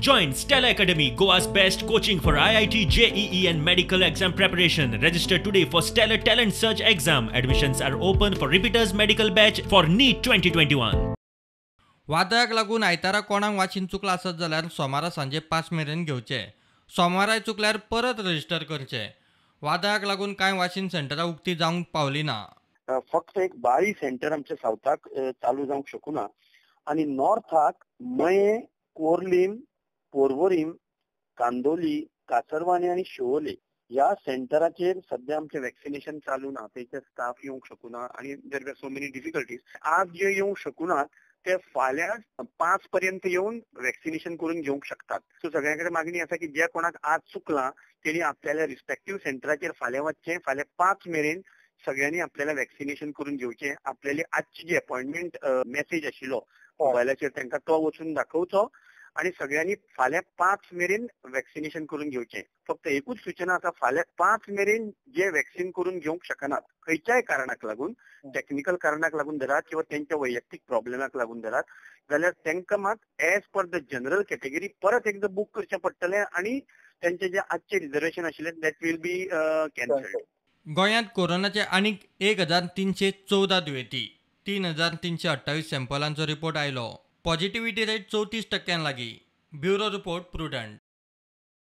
Join Stella Academy, Goa's best coaching for IIT, JEE and medical exam preparation. Register today for Stellar Talent Search exam. Admissions are open for repeaters medical batch for NEET 2021. वादळाक लागून आयतारा कोणाक वाशीन चुकलां आसत जाल्यार सोमारा सांजे 5 मेरेन घेवचें. सोमाराय चुकल्यार परत रजिस्टर करचें. वादळाक लागून कांय वाशीन सेंटरां उक्ती जावंक पावली ना. फक्त एक बाळी सेंटर आमच्या सावथाक चालू जावंक शकूना आनी नॉर्थाक मये, कोर्लीम, पोरवोरीम, कांदोली, कासरवाणी आनी शिवोले ह्या सेंटराचेर सद्या आमचें वॅक्सिनेशन चालू ना. थंयचे स्टाफ येवंक शकूना आनी there are so many difficulties. आज जे येवंक शकूनात ते फाल्यां 5 पर्यंत येवन वॅक्सिनेशन करून घेवंक शकतात. सो सगळ्यां कडेन मागणी आसा की जे कोणाक आज चुकलां तेणी आपल्याल्या रिस्पेक्टीव सेंटराचेर फाल्यां वचचें. फाल्यां 5 मेरेन सगळ्यांनी आपल्याला वॅक्सिनेशन करून घेवचें. आपल्याली आजची जी अपॉयंटमेंट मेसेज आशिल्लो मोबायलाचेर तांकां तो वचून दाखोवचो आनी सगळ्यांनी फाल्यां 5 मेरेन वॅक्सिनेशन करून घेवचें. फक्त एकूच सूचना आसा, फाल्यां 5 मेरेन जे वॅक्सिन करून घेवंक शकनात खंयच्याय कारणाक लागून, टॅक्निकल कारणाक लागून धरात किंवा तेंच्या वैयक्तीक प्रॉब्लेमाक लागून धरात, जाल्यार तांकां मात as per the general category परत एकदां बूक करचें पडटलें आनी तेंचे जे आजचे रिजर्वेशन आशिल्लें that will be cancelled. गोंयांत कोरोनाचे आनीक 1314 दुयेंती, 3328 सॅम्पलांचो रिपोर्ट आयलो. पॉझिटिव्हिटी रेट 34% लागीं. Bureau report, Prudent.